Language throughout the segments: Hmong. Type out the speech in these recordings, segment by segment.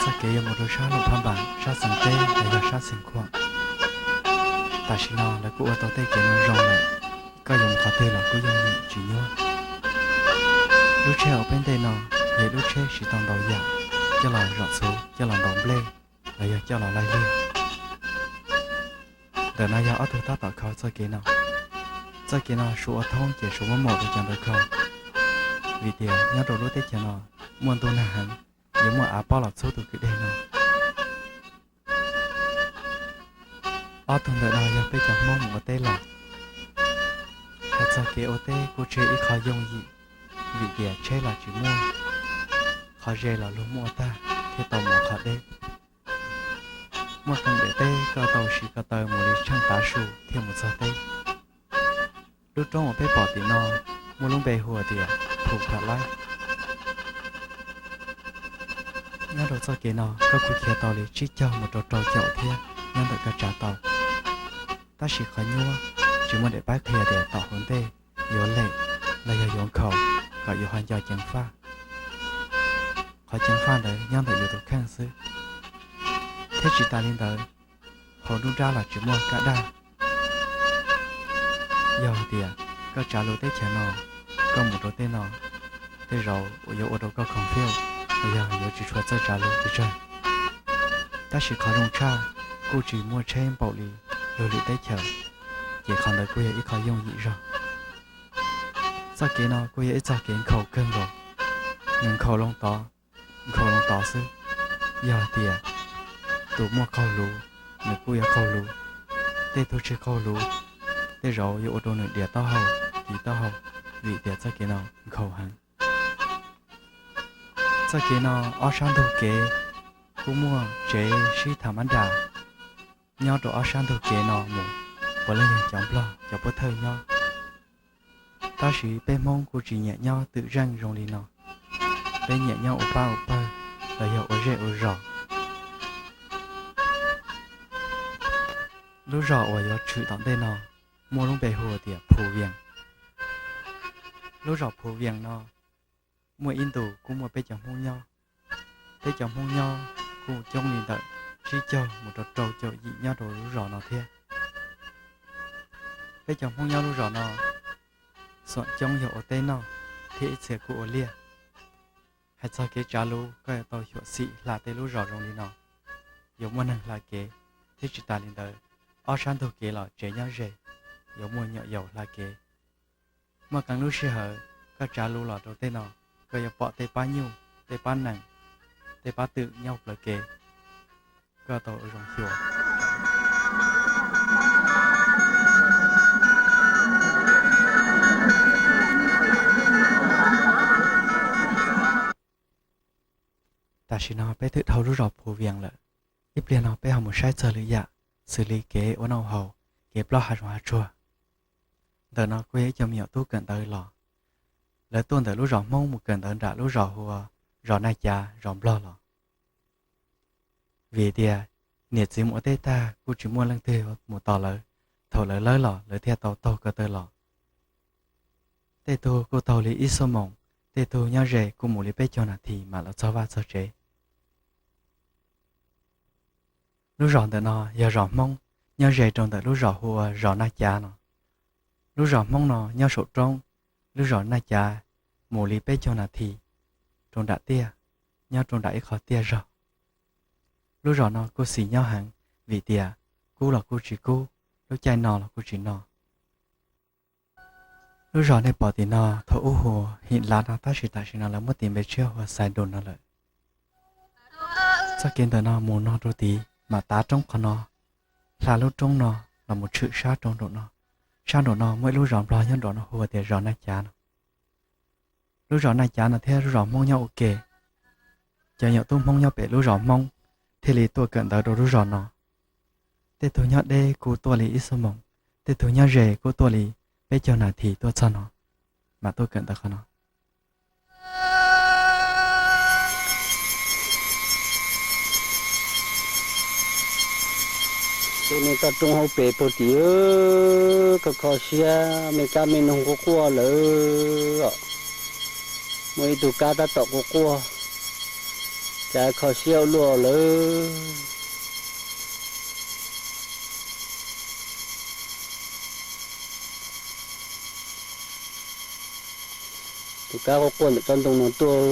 Txoj kev yuav mus rau sab Luam Phaj Npas, sab Xeev Teb los yog sab Xeev Khuam. Tam sim no lawv kuj ua tau tej kev zoo zoo lawm, koj yuav mus qhov twg los kuj yooj yim tsis nyuaj. Lub tsheb uas peb ntes no yog lub tsheb siv tau ntaus yam coj los zom txhuv, coj los ntaus nplej, los yog coj los laij liaj. Ntawm no yog ob tug tab tom kho txoj kev no. Txoj kev no suav ua thoob ces suav muab maum rau cov ntawd kho, vim tias nyob rau lub teb chaws no muaj ntuj nag heev, yuav muaj av pob los txhub tus kwj deg no. Ob tug ntawm no yog peb cov Hmoob mus ua teb los. Hais txog kev ua teb kuj tsis yog ib qho yooj yim, vim tias tsheb los tsis muaj, qhov ze los luag muab ua tag thiaj tau mus qhov deb. Muaj qee daim teb koj tau siv ko taw mus li tsheej tav su thiaj mus txog teb. Lub roob uas peb pom tim no muaj lub npe hu tias Phu Pha Laib. Nyob rau txoj kev no koj kuj khiav tau li tsib caug mus rau rau caum thiab nyob ntawm koj tsav tau. Tab sis qhov nyuaj tsis muaj daim pab qhia tias tom hauv ntej yuav lem los yog yuav nkhaus kom yus ho nco ceev faj. Qhov ceev faj ntawd nyob ntawm yus tus kheej xwb. Thiab tsis tas li ntawd, hauv nruab nrab los tsis muaj kab daj. Yog hais tias koj tsav lus teb chaws no, koj mus rau tej no, tej zaum yuav ua rau koj khoom fiaj, los yog yuav tsis tshua txawj tsav lus pes tsawg. Tab sis qhov zoo tshaj, kuj tsis muaj tsheb npaum li luag lwm teb chaws, ces qhov ntawd kuj yog ib qho yooj yim zog. Txoj kev no kuj yog ib txoj kev nkhaus kawg nkaus, nws nkhaus loo tod, nkhaus loo tod xwb. Yog hais tias tus muaj qaug luv, nws kuj yuav qaug luv. Tej tug tsis qaug luv, tej zaum yuav ua rau nws dias taub hau, kiv taub hau, vim tias txoj kev no nkhaus heev. Txoj kev no ob sab ntug kev kuj muaj tsev sib tham mab nras nyob rau ob sab ntug kev no mus, puav leej yog cov Nplog cov pov thawj nyob. Tab sis peb Hmoob kuj tsis nyiam nyob twm zeej zoo li no, peb nyiam nyob ua pab ua pawg los yog ua zej ua zos. Lub zos uas yuav tshwm tom ntej no muaj lub npe hu tias Phu Vias. Lub zos Phu Vias no muaj ib ntus kuj muaj peb cov Hmoob nyob. Peb cov Hmoob nyob kuj coob li ntawm tsib caug mus rau rau caum yim nyob rau lub zos no thiab. Peb cov Hmoob nyob lub zos no xuam coob yog ua teb noj, thiab ib txhia kuj ua liaj. Hais txog kev tsav lus koj yuav tau xyuam xim hla tej lub zos zoo li no, yuav muaj neeg hla kev, thiab tsis tas li ntawd, ob sab ntug kev los tsev nyob ze, yuav muaj nyuam yaus hla kev. Muaj qee lub sij hawm koj tsav lus los rau tej no, koj yuav pom tej pab nyuj, tej pab nees, tej pab twm nyob plawv kev, koj tau ua zoo xyuas. Tam sim no peb twb dhau lub zos Phu Vias lawm, ib pliag no peb ho mus saib txog lwm yam, xws li kev ua noj haus, kev plob hav zoov hav tsuag. Ntawm no kuj yog ib co me nyuam tub kawm ntawv los, lawv tuaj ntawm lub zos Hmoob mus kawm ntawv nram lub zos hu ua zos Naj Cav zos Nplog los. Vim tias niam txiv mus ua teb tag kuj tsis muaj leej twg mus tos lawv, thaum lawv lawb los lawv thiaj tau taug ko taw los. Tej tug kuj taug li ib xuab moos, tej tug nyob ze kuj mus li peb caug nas this mam los txog vaj txog tsev. Lub zos ntawm no yog zos Hmoob, nyob ze rau ntawm lub zos hu ua zos Naj Cav no. Lub zos Hmoob no nyob saum roob, lub zos Naj Cav mus li peb caug nas this rau nram tiaj, nyob rau nram ib qho tiaj zog. Lub zos no kuj xis nyob heev, vim tias kub los kuj tsis kub, lub caij no los kuj tsis no. Lub zos nej pom tim no thaum ub hu ua Him Lav no, tab sis tam sim no lawv muab tis npe tshiab hu ua Xais Dum no lawm. Txoj kev ntawm no mus no rau tid mam tav roob qhov no, hla lub roob no los mus tshwm sab rau nraum no. Sab nraum no muaj ib lub zos Nplog nyob nraum no hu ua tias zos Naj Cav no. Lub zos Naj Cav no thiab lub zos Hmoob nyob ua ke. Cov nyuam tub Hmoob nyob pem lub zos Hmoob thiaj li tuaj kawm ntawv rau lub zos no. Tej tug nyob deb kuj tuaj li ib xuab moos, tej tug nyob ze kuj tuaj li peb caug nas this tuaj txog no, mam tuaj kawm ntawv qhov no. Tus niag toj roob hauv pes puag tim, kho kho siab, me kab me noog quaj quaj lawm os. Muaj ib tug kab tab tom quaj quaj. Cas kho siab ua luaj lawm. Tus kab quaj quaj ntawm tsob ntoo no tuaj.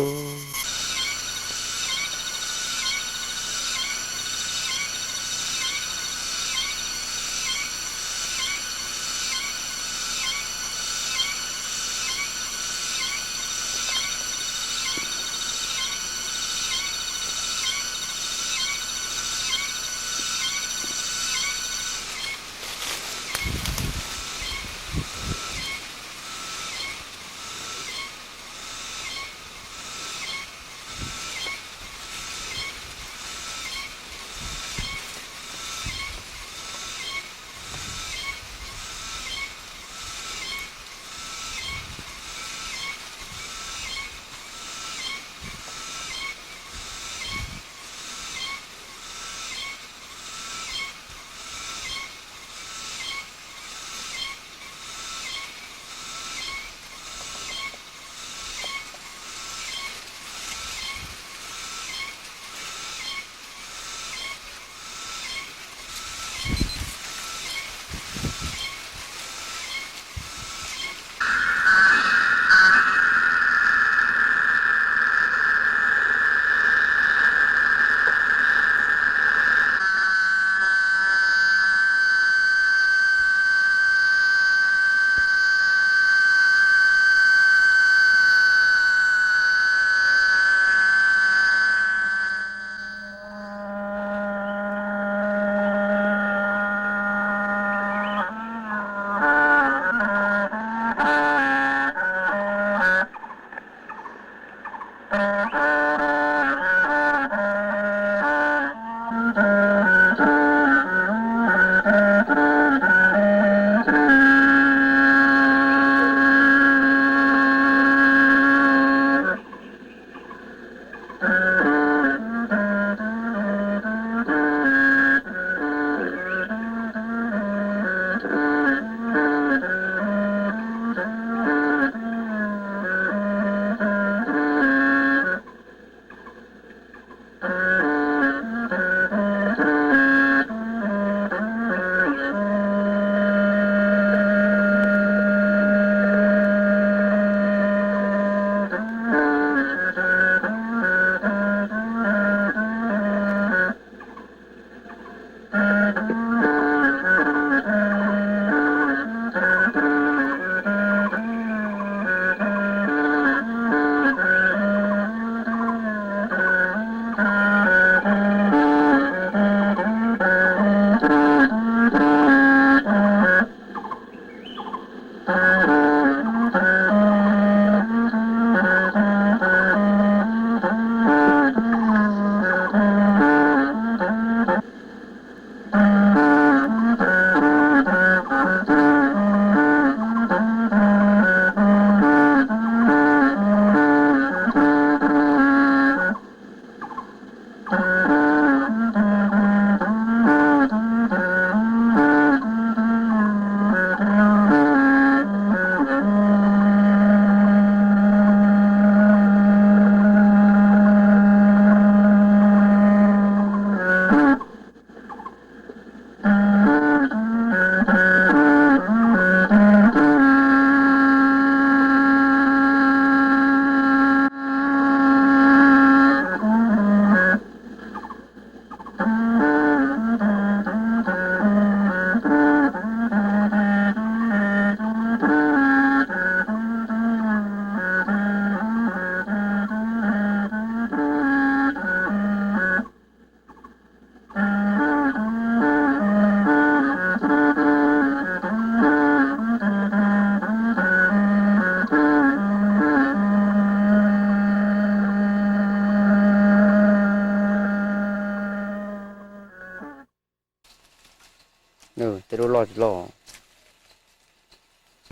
Tej lub loj tsis loj.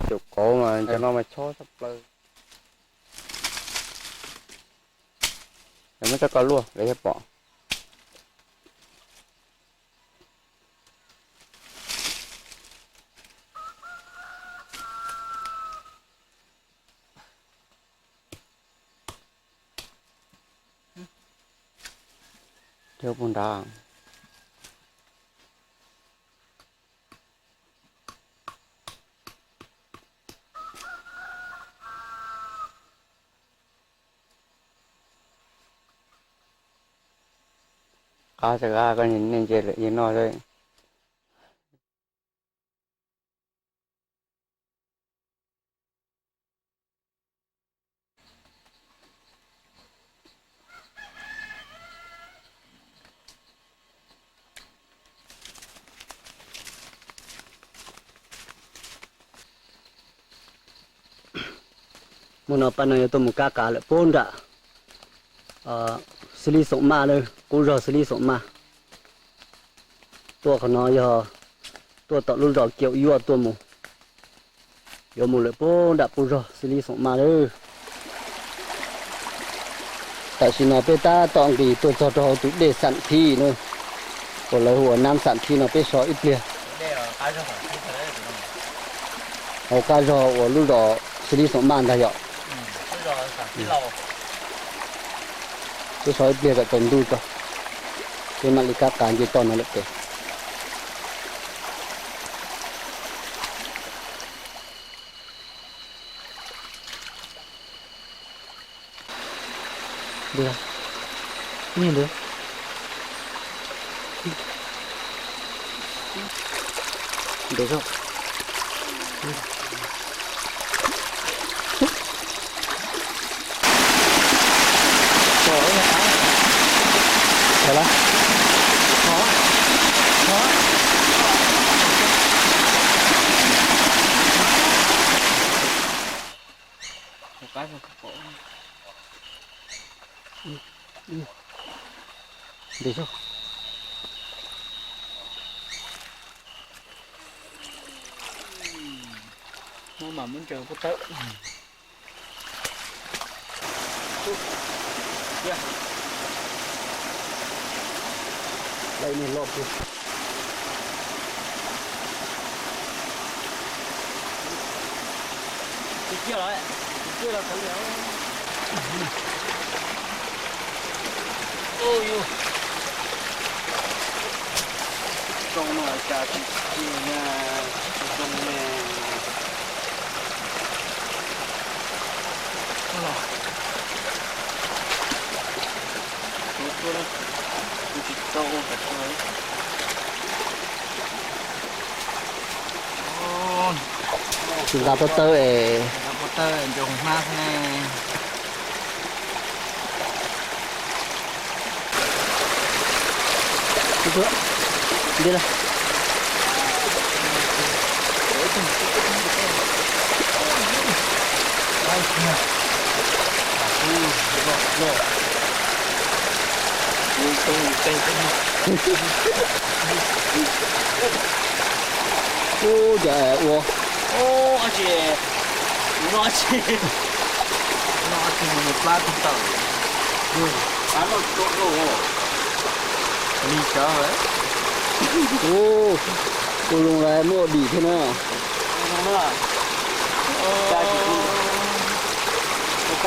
Caum kauv mas cov no mas chob tshaj plaws. Muab tso koj luaj lawv thiaj pom. Dej puag nrad. Qab tsis qab koj nej ntsia lawm yog no xwb. Mus no pab no yuav tuaj mus kab qav lawm puag nram Xib Lib Xoom Maj lawm, qub zog Xib Lib Xoom Maj. Tuaj qhov no yog tuaj tom lub zos Kiaum Yuaj tuaj mus, yuav mus lawm puag nram qub zog Xib Lib Xoom Maj lawm. Tam sim no peb tab tom nqis tuaj txog rau hauv tus dej Xam Thib na, uas lawv hu ua Nab Xam Thib no, peb so ib pliag. Hauv qab zog uas lub zos Xib Lib Xoom Maj ntag yom. Peb so ib pliag kom tsaus ntuj tso, peb mam li kab qav nce toj no lawm pem. Muab mas muab ntsaws puag tawb. Zoo no cas tsis tsis zoo ne. Tsis tau ua kav tsij. Tsis nqa pob tawb es. Nqa pob tawb ncaws hauv hnab xwb ne. Ub, cov ua. Ub, dab tsi? Ub, dab tsi? Ub, dab tsi mus plab tug tawm? Plab noj tsis tau dua. Li cov. Ub, ua zoo lawm muaj dim thiab na. Tsis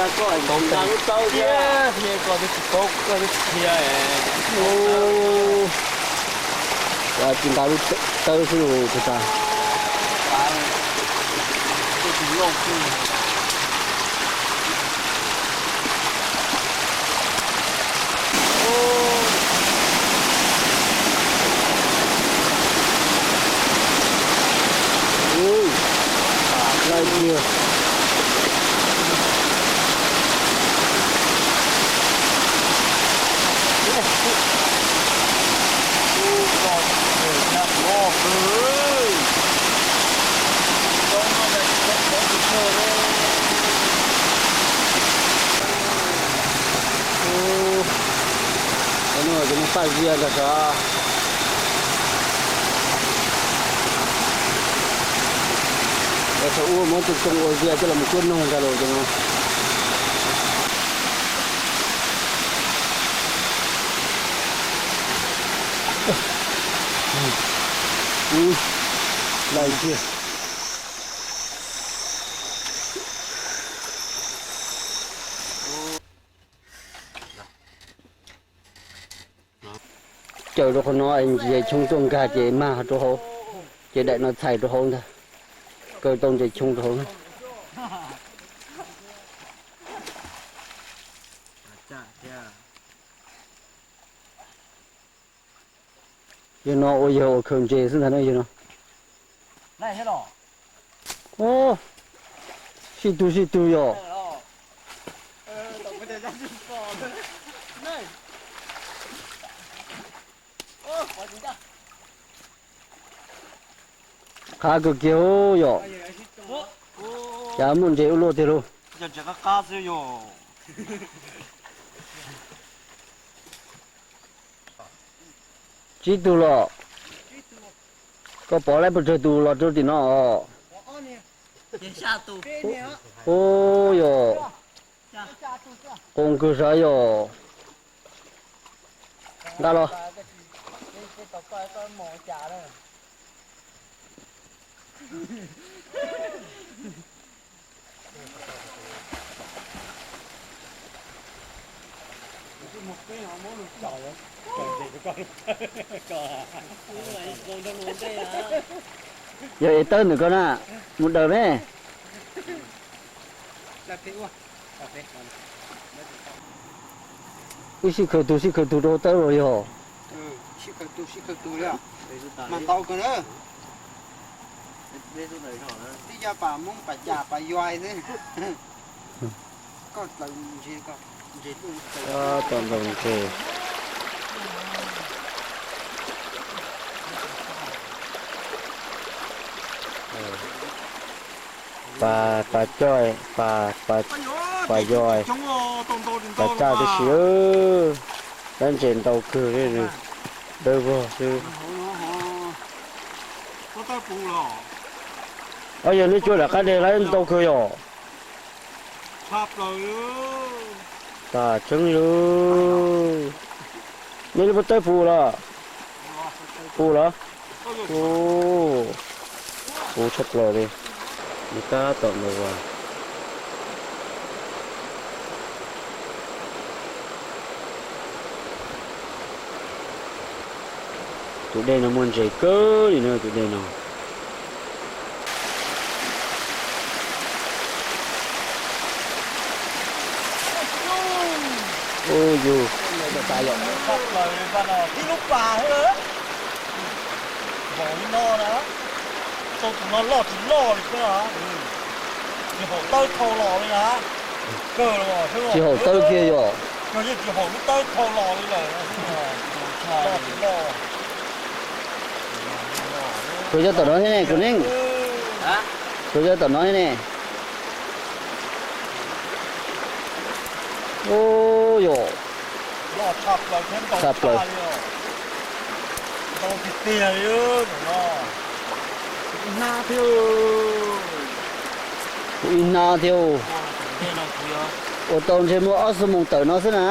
nqa lub tawb thiab. Ub, tsis nqa lub tawb xwb tus tas. Ub, laj kiag. Ub, cov no cov no faj zias ntag sav. Cov thaum ub muab tsoo tsoo ua zias coj los mus cuab noog ntag lauj cov no. Ub, laj kiag. Caws rau qhov no es ntses tshoob tuaj nkag ces mag rau hauv, ces daim no txhais rau hauv ntag, kaw tau ntses tshoob rau hauv. Yog no ua yog ua khaws ntses xwb ntag na yog no. Sib tug sib tug yog. Qab kawg kiag yom. Cas muaj ntses ua luaj tiag lauj. Tsib tug los. Koj pom lawm puas tsawg tus los rau tim no os? Ub yog, qus kawg sav yog. Nqa los. Yog es tawb ntawm koj na, mus daws me. Wb sib khaws tug sib khaws tug rau tawb los yog. Mas ntau kawg na. Twb yog pam Hmoob pam cas pam yuais xwb. Koj tau ntses. Pas, pas coj, pas, pas yos, pas tsaj tib si. Tab ntses ntau kawg li, dawb vog xwb. Ob, yog nej cua nram qab deg lawm ntau kawg yom. Tas tseeb li. Nej lub pob tawb puv los? Puv los? Puv tshaj plaws li. Nws tab tom ntau as. Tus dej no muaj ntses kawg li na tus dej no. Ub yug. Ib lub pas thiab, npaum li no na, tau tus no loj tsis loj li thiab, tsis haum tawb thau los li na. Kawg, tsis haum tawb kiag yom. Kawg yeej tsis haum lub tawb thau los li lawm. Kawg cov tom no thiab ne, kawg ne. Kawg cov tom no thiab ne. Ub yom. Tshaj plaws. Kuv ib hnab thiab. Ua tau ntshe muaj ob xuab moos tawm no xwb na.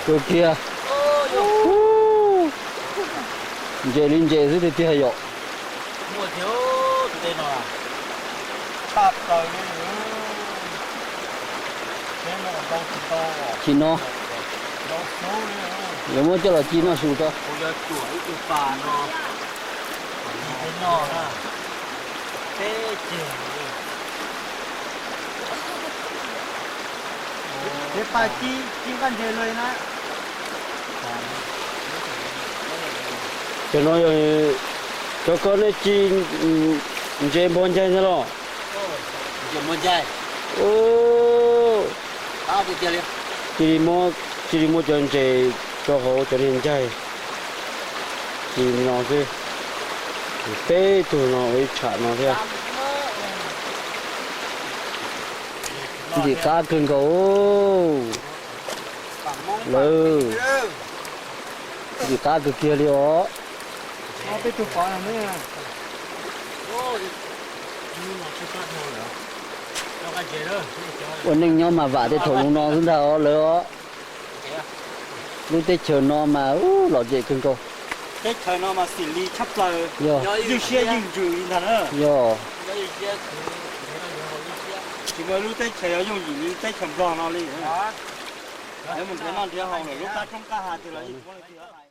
Kawg kiag. Ntses li ntses xwb tiag tiag yom. Tsis no, yuav muab coj los ci noj su tso. Cov no, cov ko nej ci ntses npog ncaig ntag los? Cia li muab, cia li muab cov ntses rau hauv cov niag ncaig. Cia li no xwb. Peb tug no ua ib tsham no thiab. Ntxim qab kawg nkaus lawm. Ntxim qab kawg kiag li os. Ua neej nyob mas vam tej thaum zoo no xwb ntag os lawv os. Lub teb chaws no mas ub lom zem kawg nkaus. Teb chaws no mas xim li tshaj plaws, ywj siab ywj ntsws li ntag na. Yog, tsis muaj ib lub teb chaws yuav yooj yim li teb chaws Nplog no li. Yuav mus nrhiav noj nrhiav haus lawm lub qab roob qab hav twg los yeej tsis muaj leej twg hais.